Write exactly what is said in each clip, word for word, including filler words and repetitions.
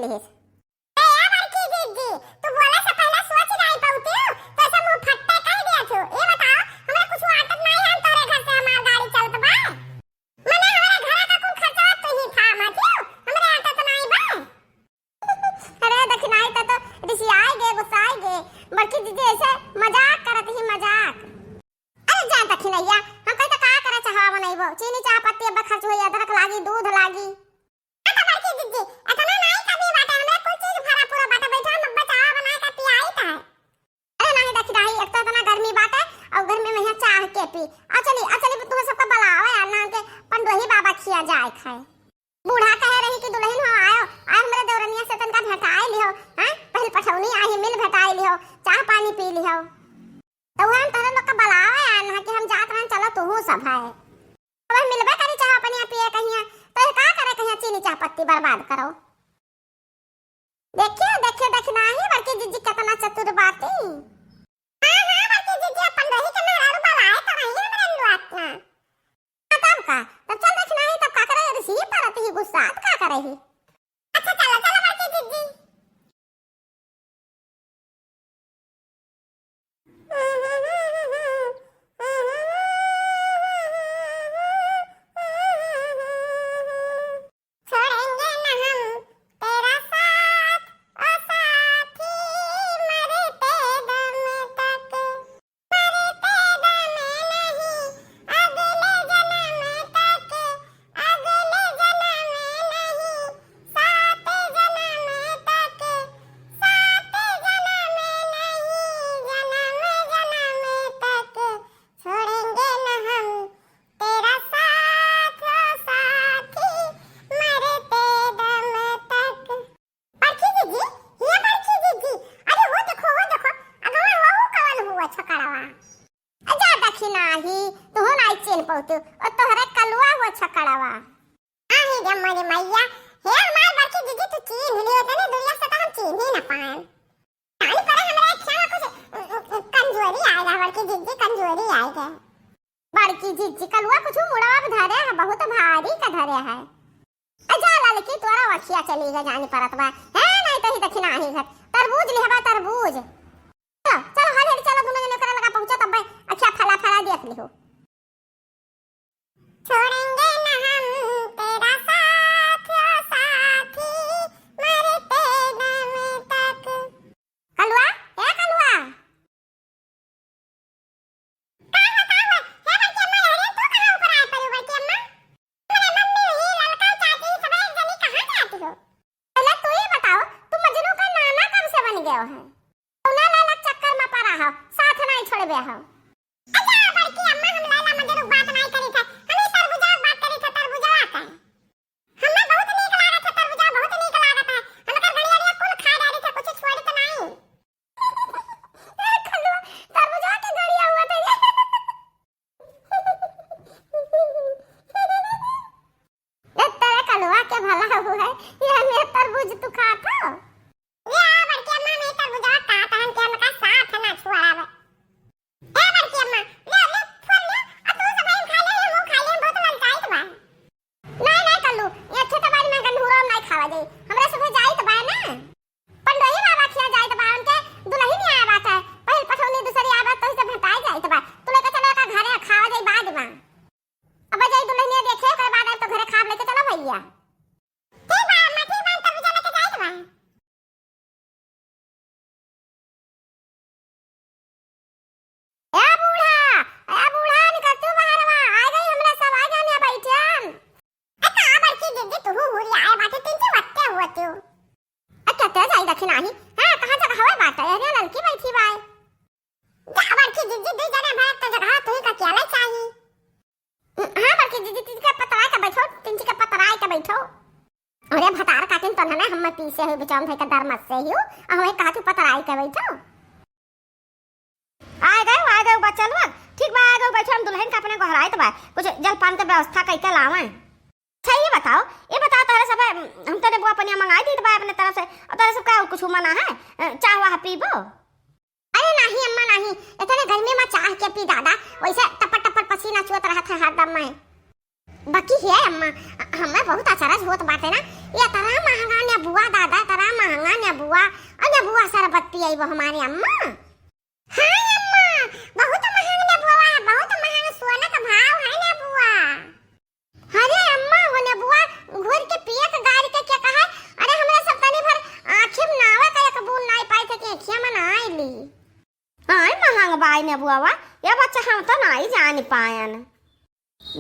लिहिस। ए, ए बड़की जिज्जी, तू बोले से पहले सोच जाई पउतिउ, तो ऐसे मुंह फट्टे कह दिया तू। ये बताओ, हमरा कुछ आटत नहीं है तोहरे घर से हमार गाड़ी चलत बा? मने हमरे घरा का कुल खर्चा तू ही था, माथियो, हमरे आटत नहीं बा। अरे दखिनाही तो, तो रिसियाई गे, गुस्साई गे। बड़की जिज्जी ऐसे मजाक करत ही, मजाक। अरे जा दखिनैया, हम कही तो का करे चाहवा बनइबो? चीनी चाह पत्ती अब खर्च होई, अदरक लागी, दूध लागी। अच्छा बड़की जिज्जी, इतना नहीं कमी बाटे, हमरे कुल चीज भरा पूरा बाटे, बैठो हम अब्बा चाह बनाए के पियाई त है। अरे नहीं दखिनाही, एक तो इतना गर्मी बाटे और गर्मी में यहाँ चाह के पी। आ चली, आ चली, तुम्हें सबका बुलावे यार, ना के पंडोही बाबा खिया जाए खाए। बूढ़ा कहे रही कि दुलहिन हो आयो, आय हमरे देवरनिया से तनका भेंटाए लिहो, हैं? पहिल पठौनी आई, मिल भेंटाए लिहो, चाह पानी पी लिहो। तो वह हम तोहरे लोग का बुलावे आन है कि हम जात रहन, चलो तुहू सब है। अब मिलबे करी चाह पानी पिए कहिया, तो ये का करे कहिया चीनी चाह पत्ती बर्बाद करो। देखियो, देखियो, दखिनाही बड़की जिज्जी कितना चतुर बाटी। हाँ, हाँ, बड़की जिज्जी अपन रही के मेहरारू बुलाए तो रही हमरे लोग का। हाँ, तब का? तब चल दखिनाही, तब का करे? रिसी परत ही गुस्सा, तब का करे ही? अच्छा, चलो, चलो, बड़की जिज्जी। छोड़ेंगे न हम तेरा साथ, ओ साथी, मरते दम तक। मरते दम नहीं, अगले जन्म तक, अगले जन्म नहीं, सात जन्म तक, सात जन्म नहीं, जन्म जन्म तक, छोड़ेंगे न हम तेरा साथ, ओ साथी, मरते दम तक। बड़की जिज्जी, हे बड़की जिज्जी, अरे वो देखो, वो देखो, अगवा वो कवन हुआ छकड़वा? ए जा दखिनाही, तुहू नाई चिन्ह पउतू, ओ तोहरे कलुआ हुआ छकड़वा। आही रे मोरी मैया, हे हमार बड़की जिज्जी, तू चिन्ह लियो, तने दुनिया से तो हम चिन्ह ही ना पाएन। नानी पर हमरा अखिया में कुछ, उ, उ, उ, कमजोरी आएगा बड़की जिज्जी, कमजोरी आएगा। बड़की जिज्जी कलुआ कुछ मुड़वा पे धरे है, बहुत भारी का धरे है। ए जा ललकी, तोरा अखिया चली गए जानी परत बा। है नहीं तो ही दखिनाही घर। तरबूज लिहबा, तरबूज। चलो, चलो, हाली हाली चलो, दोनों जने ओकरा लगा पहुँचो, तब अखिया फला फला देख लिहो। छोड़ेंगे न हम तेरा साथ, ओ साथी, मरते दम तक। कलुआ, ए कलुआ। का हो, का हो? हे बड़की अम्मा, अरे तू कहाँ ऊपर आए पड़ी बड़की अम्मा? अरे मम्मी, ये ललका चाची, सब एक जनी कहाँ जाती हो? पहले तू ये बताओ, तू मजनू का नाना कब से बन गयो है? तू ना लाला चक्कर में पड़ा हो, साथ नहीं छोड़बे हो। अच्छा बड़की अम्मा, हम लाला मजनू बात नहीं करी था, हम ये तरबूजा बात करी था, तरबूजा का। हमें बहुत नीक लागत है तरबूजा, बहुत नीक लागत है। हम एकर गड़िया कुल खा डाली थे, कुछ छोड़ी तो नहीं। ए कलुआ, तरबूजा के गड़िया हुआ था ये। ए तेरे कलुआ के भला हुआ है, ये हमें तरबूज तू खात हो? ये बड़की अम्मा, मैं तरबूजा खात हन के हमका साथ ना छुआवे। ए बड़की अम्मा, ले, ले, फोड़ ले, आ तू सब भाई खा ले, हम खा ले, हम बहुत ललचाइत बा। नहीं, नहीं कल्लू, ये अच्छे तबारी में गंधुरो नहीं खावा जाई। हमरा सब जाइत बा ना। पंडोही बाबा खिया जाइत बा, उनके दुलहिन आया बात है। पहिल पठौनी दूसरी आया बात, तो इसे भेंटाई जाइत बा। तू लेके चलो का घरे खावा जाई बाद में। अब जाई दुलहिनिया देखे, ओकर बाद आए तो घरे खाब लेके चलो भैया। ठीक बा अम्मा, ठीक बा, हम तरबूजा लेके जाइत बा। ए बूढ़ा, ए बूढ़ा, निकल तू बाहरवा, आ गई हमरा सब, आ जाने बैठन। ए का बड़की दीदी, तू हुरी आए बाटे, तीन से वत्ते हुआ तू। ए कते जाई दखिनाही, हाँ, कहाँ जगह हवे बाटे, अरे ललकी बैठी बाय। जा बड़की दीदी, दू जने भरत तो जगह तू ही का अकेले चाही। हाँ, बड़की जीजी, तिनका पतराय के बैठो, तिनका पतराय के बैठो। अरे भतार काटिन तो ना हम पीसे हुई बिचाम भाई का दर मत से ही, आ हमें कहा तू पतराय के बैठो। आ गए, आ गए बच्चा लोग। ठीक बा, आ गए, बैठो, हम दुलहिन का अपने गोहराइत बा, कुछ जलपान के व्यवस्था कइके लावे। अच्छा, ये बताओ, ये बताओ, तोहरे सब, हम तो नेबुआ पनिया मंगाई दीत बा अपने तरफ से, और तोहरे सब का कुछ मना है? अ, चाह वाह पीबो? अरे नाही अम्मा नाही, इतने गर्मी में चाह के पी दादा, वैसे टपर टपर पसीना चुअत रहत है हरदम में। बाकी हे अम्मा, हमें बहुत अचरज होत बाटे ना, ये इतना महंगा नेबुआ दादा, इतना शरबत पियइबो हमारे अम्मा। हाँ अम्मा, बहुत महंग नेबुआ है, बहुत महंग, सोना का भाव है नेबुआ। अरे अम्मा, वो नेबुआ घोर के पिए के गारी के क्या कहा है? अरे हमरा सब तनी भर आँखी में नावा का एक बूंद नाई पाई थे कि अँखिया में ना आइली। आय महंग बाई नेबुआ, ये बच्चा हम तो नाई जान पायन।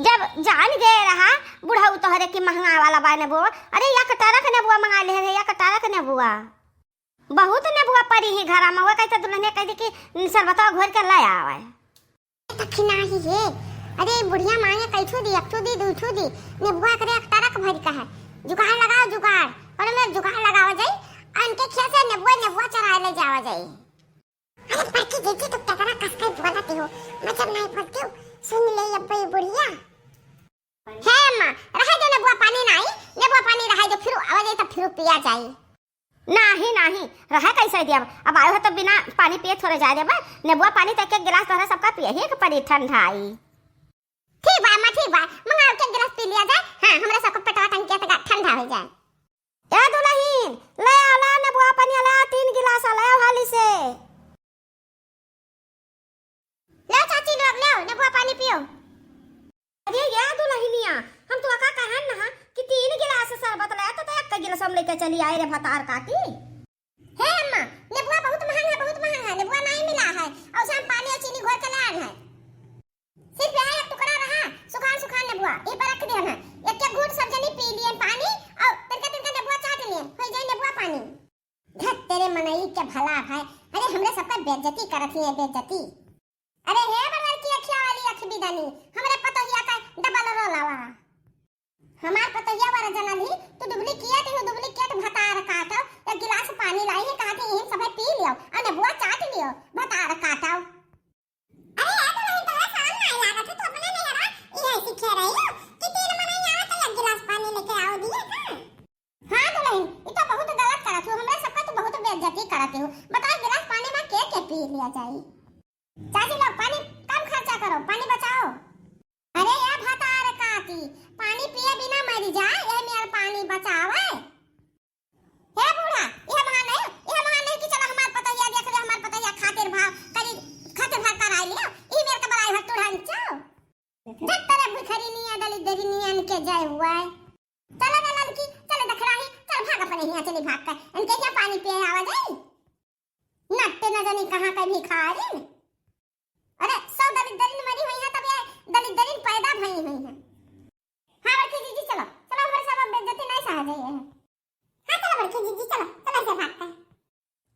जब जान गए रहा बुढ़ऊ तोहरे की महंगा वाला बाई नेबुआ, अरे एक टरक नेबुआ मंगा ले रहे, एक टरक नेबुआ। बहुत नेबुआ परी ही घरा में, वो कहते दुल्हनिया कह दी कि शरबतवा घोर के ले आवे। तखी नाही हे। अरे बुढ़िया माये कैठू दी, एक ठू दी, दू ठू दी। नेबुआ करे एक टरक भर का है। जुगाड़ लगाओ जुगाड़। और मैं जुगाड़ लगावा जाई। अनके खेत से नेबुआ, नेबुआ चराए ले जावा जाई। अरे बड़की जीजी, तू केतना कस के बोलत हो? मैं जब नहीं बोलती हूँ, सुन ले अब्बे बुढ़िया। हे अम्मा, रहे दो नेबुआ पानी नाही, नेबुआ पानी रहे दो, फिर आवा जाई तब फिर पिया जाई। नाही, नाही, रहे कैसे दिया? अब आयो है तो बिना पानी पिए थोड़े जाए देबा। नेबुआ पानी तो एक एक गिलास तोहरा सबका पिए ही के पड़ी ठंडाई। ठीक बा अम्मा, ठीक बा, मंगाओ के एक गिलास पी लिया जाए। हाँ, हमरा सबको पेटवा टंकिया तक ठंडा हो जाए। ए दुलहिन, ले आओ, ले आओ नेबुआ पानी, ले आओ तीन गिलास, ले आओ हाली से। ले चाची लोग, ले नेबुआ पानी पियो। अरे या दुलहिनिया, हम तो का कहन ना कि तीन गिलास शरबत ले तो, तो एक गिलास हम लेके चली आए रे भतार काटी। हे अम्मा, नेबुआ बहुत महंग है, बहुत महंग है, नेबुआ नहीं मिला है। और हम पानी और चीनी घोर के ले आन है। सिर्फ यह एक टुकड़ा रहा, सुखान सुखान नेबुआ, ये पर रख दिया ना। एक एक घूंट सब जनी पी लिए पानी और तिनका तिनका नेबुआ चाट लिए, हो जाए नेबुआ पानी। धत तेरे मनई के भला है। अरे हमरे सबका बेइज्जती करत ही है, बेइज्जती। अरे हे बरबर की अखिया वाली अख बिदानी, हमरे पतोहिया का डबल रोलावा। हमार पतोहिया वाला जनल ही, तू डुप्लीकेट ही, डुप्लीकेट भतार काटो। एक गिलास पानी लाई है, कहा कि यही सबे पी लियो, अने बुआ चाट लियो, भतार काटो। अरे यार, तो नहीं तोहरा शरम ना लागत हो, तू अपने नैहरा इहे सीखे रही हो कि तीन मनई आवे तो एक गिलास पानी लेके आओ दिए का? हाँ दुलहिन, ई तो बहुत गलत करत हो, हमरा सबका तो बहुत बेइज्जती करत हो। बताओ, गिलास पानी में के के पी लिया जाई? चाची लोग, पानी कम खर्चा करो, पानी बचाओ। अरे या भतार काटी, पानी पिए बिना मरी जाए, ये मेर पानी बचावे। हे बूढ़ा, यह बहाना है, यह बहाना है कि चलो हमार पतोहिया देख ले, हमार पतोहिया खातिर भाव करी, खातिर भाव कराई लियो, ई मेर के बड़ाई भट्टू ढांचो। जब तेरे भिखारी निया दलिद्दरी नियन के जय हुआ है। चलो रे ललकी, चलो दखराही, चल भाग अपने हियाँ चली भाग कर। इनके हियाँ पानी पिए आवा जाई। नट्टे न जानी कहाँ का भिखारी। अरे, सौ दलिद्दरिन मरी हुई है, तब ये दलिद्दरिन पैदा भई हुई है। हाँ, बड़की जीजी, चलो, चलो, हमरे सब अब बेइज्जती नहीं सहा जाइए है। हाँ, चलो, बड़की जीजी, चलो, चलो, ऐसे भागते हैं।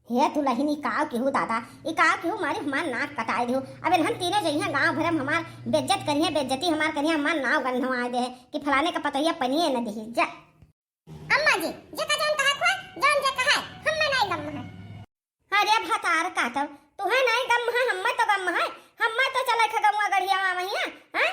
हे दुलहिन, ई काव केहू दादा, ई काव केहू मारी हमार नाक कटाए दिहु। अब इन्हन तीनों जइहें गाँव भरे में हमार बेइज्जत करिहें, बेइज्जती हमार करिहें, हमार नाव गंधवा दे है कि फलाने का पतोहिया पनिए न दिही। जा। अम्मा जी, जेका जौन कहा खुआ, जौन जे कहा, हम्मे नाई गम है। अरे भतार काटब, तुहे नाई गम है, हम्मे तो गम है, हम्मे तो चले खे गमुआ गढ़िया मामैया, हैं?